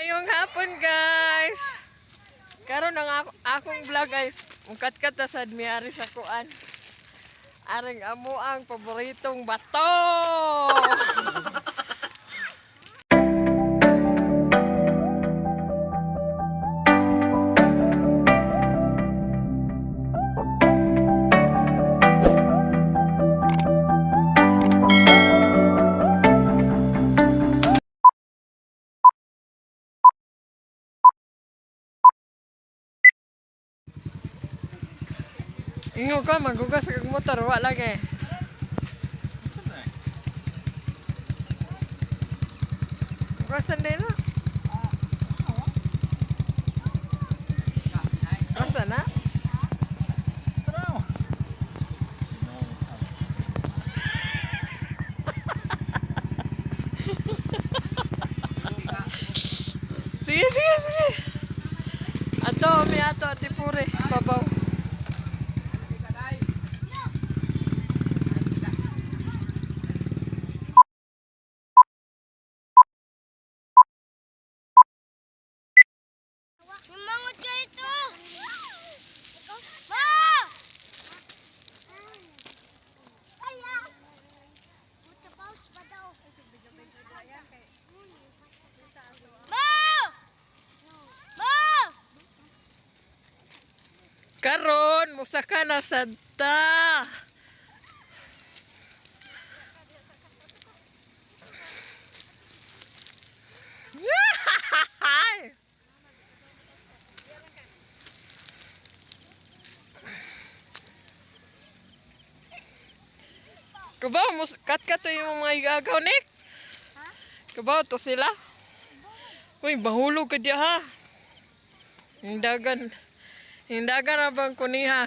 Ngayong hapon, guys. Karon ang akong vlog, guys. Mukat-kat ta sad mi ari sa kuan. Aring amo ang paboritong bato. Ingo ka magugas kag motor wa lagi. Hugasan din na. Asa na? Sige, sige, sige. Ato, mi ato, ati pure. Babaw. Lumangot ka ito! Ma! Ay, ah! Puta, pause pa daw. Ma! Ma! Karon, musaka na sad ta. Kabaw, mus kat kat yung mga igagaw, Nick. Kabaw, to sila. Uy, bahulog ka diya, ha. Hindagan. Hindagan na bang kuniha?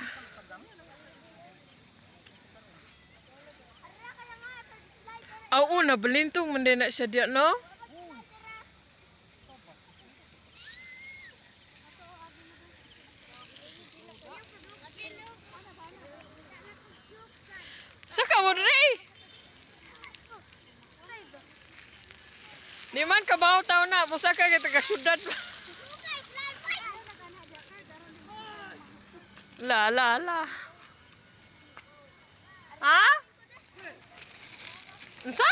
Oo, nabalintong man din na siya diya, no? Saka mo diri? Di man kabaw taw na, busa ka kay taga syudad. La la la. Ha? Unsa?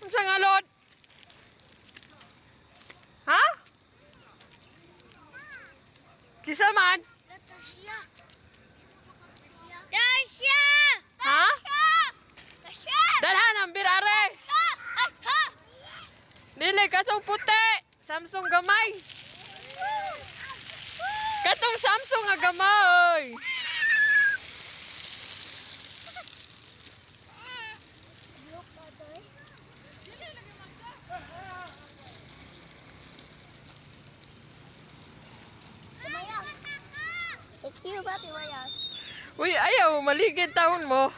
Unsa nga lod? Ha? Kisa man? Tasya! Tasya! Ha? Tasya! Dalhan ang birare. Ay, ha! Dili katong puti. Samsung gamay. Katong Samsung nga gamay. Uy, ayaw maligid taon mo.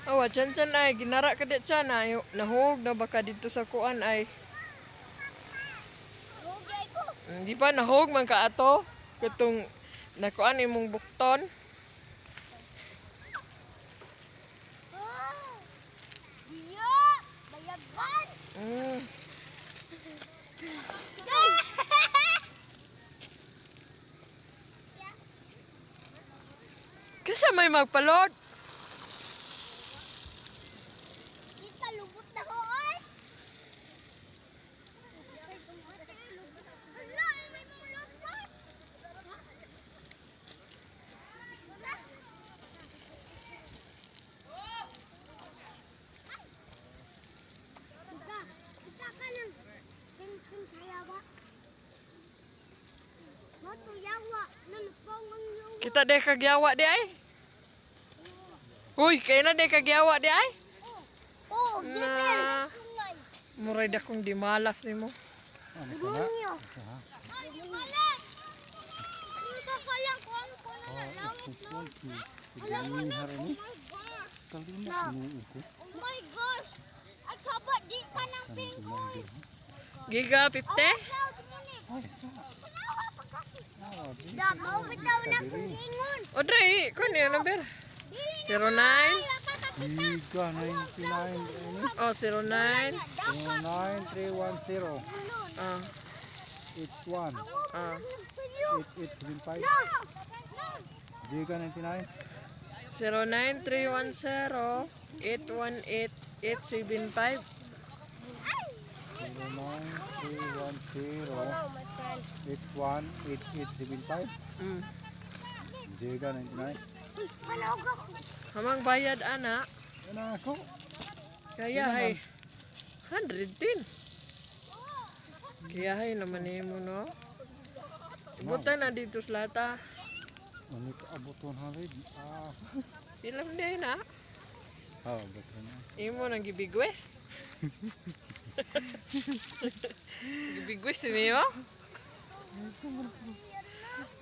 Awa, chan chan ay ginara ka di chan ay nahug na baka dito sa kuan ay. Hindi pa nahug man ka ato katong nakuan imong bukton. Mm. Kasi may magpalod. Kita lubot na ko ay. Hala, may mga lubot. Kita, kita ka ng pinsin sa yawa. Moto yawa, nanupong ang yawa. Kita de kagyawa di ay. Uy, kaya na de kagyawa di ay. Oh, Na. Sungai. Muray da kong di malas nimo. Demonyo. Ay, di malas. Ito ka lang kung ano ko na langit, no? Wala ko na. Oh my gosh. Oh my gosh. At sabat di ka ng pingkoy. Giga 50? Da, mao bitaw na kong ingon. Odre, kun niya number. Dili 09 na. Giga 99. Oh, 09. 9310. Ah, 81. ah. 8875. Giga 99. 09310 818 875. 09310 818875. Giga 99. Hamang bayad ana. Ano ako? Kaya hay 110. Kaya hay naman nimo no. Ibutan na dito sa lata. Ano ka abot 100? Ah. Ilam din na. Ah, abot na. Imo nang gibigwes. Gibigwes si Mio?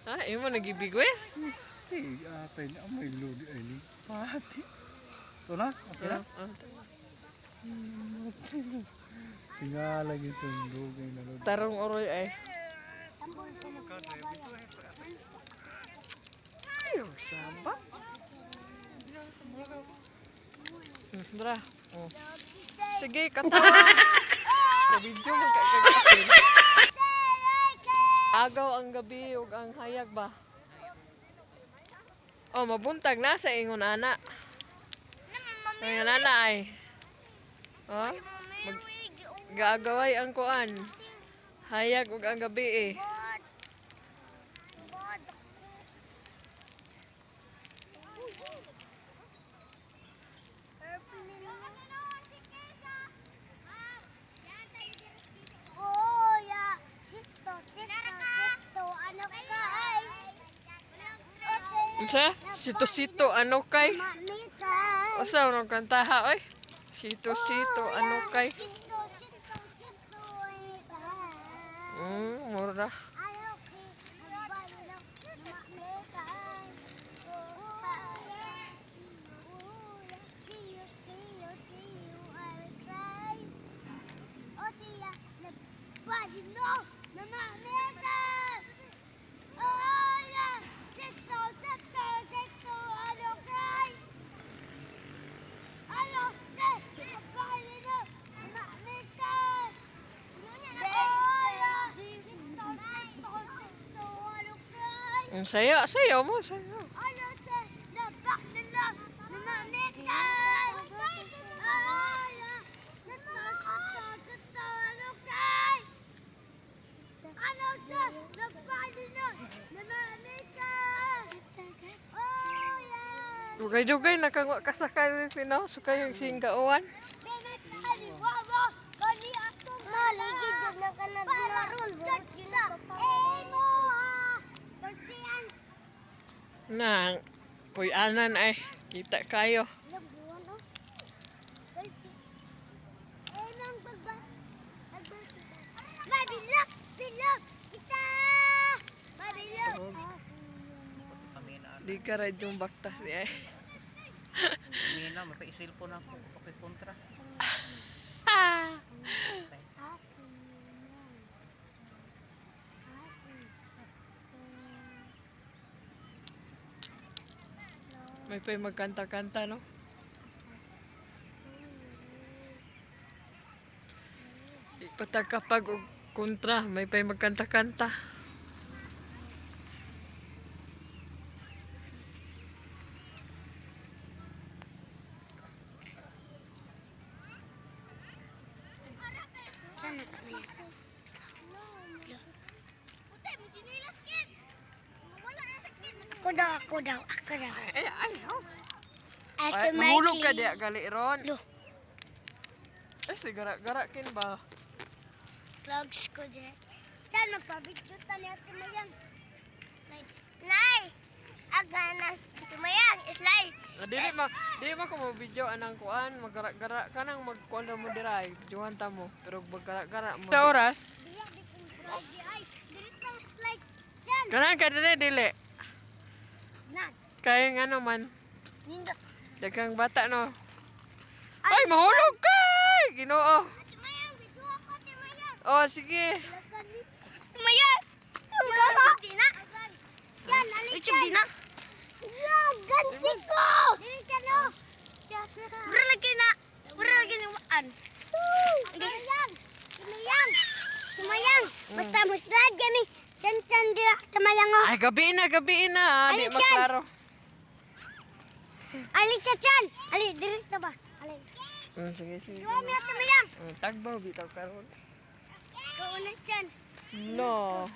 Ha? Imo nang gibigwes? Hey, atay na may lodi ay ni. Pati. Ito na? Okay na? Ah, ah. Tingala itong dugay na lodi. Tarong oroy ay. Ay, saba. Dra. Oh. Sige, katawa. Kabidyo man ka. Agaw ang gabi ug ang hayag ba? Oh, mabuntag na sa ingon ana. Ang ana ay. Oh, mag gaagaway ang kuan. Hayag ug ang gabi eh. Unsa? Sito-sito ano kay? Usa rong kantaha oy? Sito-sito ano kay? Mura. Ang sayo, sayo mo, sayo. Dugay-dugay nakangwa kasakay sino, sukay yung singgauan. Nang puy-anan ay kita kayo. Di ka radyo baktas ni ay. Mina, mapaisilpon ako. Okay, kontra. May pa'y magkanta-kanta, no? Ipatagkapag og kontra, may pa'y magkanta-kanta. Ako daw, ako daw, ako daw. Ay, ay, oh. Ate Ay, mahulog ka Mikey. diya, gali ron. Lo. Ay, si gara-gara kin ba? Vlogs ko din. Saan magpabidyo ta ni Ate Mayang? Nay! Aga na. Ate Mayang, islay. Ah, dili ma ko mo video anang kuan, magara-gara kanang magkuan ra mo dira ay, videohan ta mo, pero magara-gara mo. Sa oras, Diya, di kong slide di ay. Dili tang slide. Diyan. kanan ka dire dili. Nan. Kay ngano man, Nindot. daghang bata no. Ay, mahulog ka! Ginoo. Ate Mayang, video ako, Ate Mayang. Oh, sige. Ate Mayang! Mayang! Yan, alin dyan. Dina. Ya, ganti ko! Dili ka no. Mura lagi na. Mura lagi na waan. Tumayang. Tumayang. Tumayang. Basta muslad kami. Chan chan dira tumayang oh. Ay, gabi na, gabi na. Ah. Di Ali, Chan. maklaro. Ali sa chan. Ali diri ta ba? Ali. Sige, sige. Tuwa mi tumayang. Tagbaw, bitaw karon. Kauna chan. No.